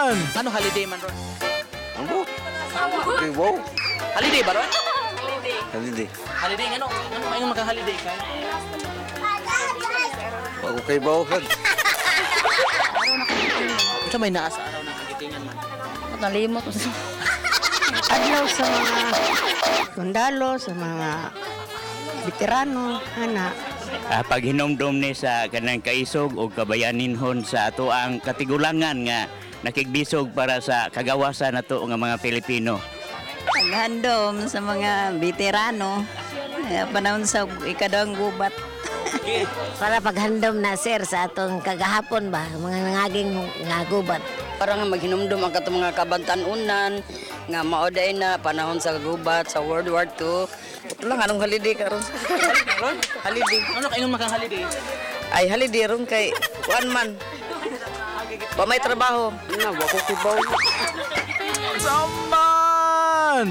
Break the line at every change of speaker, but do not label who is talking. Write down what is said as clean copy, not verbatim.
Man!
Ano holiday man ron?
Ano? Okay, wow.
Holiday ba ron?
Holiday.
Holiday ngano? Ngano kayo maka-holiday ka?
Ako kay Bawhan.
Unsa may naa sa araw ng kagitingan man?
Nalimot.
Adlaw sa mga sundalo, sa mga veterano, ana.
Paghinumdum ni sa kanang kaisog o kabayaninhon sa ato ang katigulangan nga nakigbisog para sa kagawasan nato nga mga Pilipino.
Paghandom sa mga veterano. Panahon sa ikaduhang gubat.
Para paghandom na, sir, sa atong kagahapon ba, mga nangaging nga gubat.
Para nga maghinumdum ang katong mga kabantanunan nga mao day na panahon sa gubat sa World War II.
Lang anong holiday karon?
Ron?
Holiday.
Ano kayo maka-holiday?
Ay, holiday ron kay kuan man. Wa may trabaho.
Na, wako kay Baw.
Unsa man!